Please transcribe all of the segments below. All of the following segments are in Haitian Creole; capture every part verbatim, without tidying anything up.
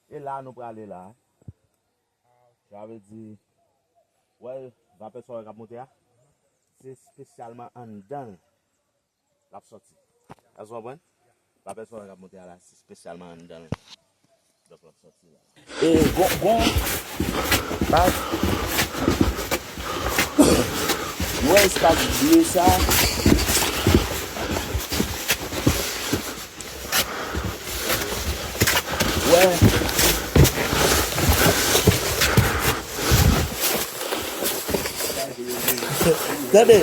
E la nou prale la. Sa vle di, wè, vapè sòlè k ap monte a, se espesyalman anndan l l ap sòti. Èske w konprann? Vapè sòlè k ap monte a la, se espesyalman anndan l donk l ap sòti la. E gon, gon, baz, nou wè espas ble sa. Wè. Tande.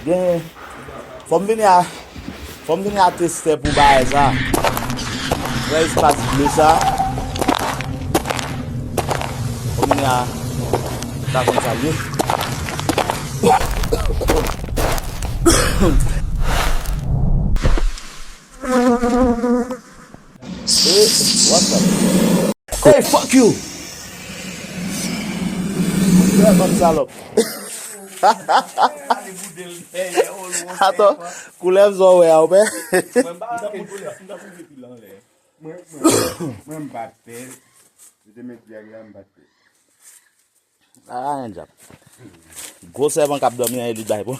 Gen, fò m vini a, fò m vini a testè pou bagay sa. Wè espas ble sa. Fò m vini a, ta konn sa l ye. Eh, what's up? Hey, fuck you! Koulè bann salòp. Ato, koulè m zò wè a, ou pè? Mwen, mwen, mwen m pa pè. Yo te met dyag la, m pa pè. A, anyen djab. Gwo sèpan k ap dòmi an, e li bay bon.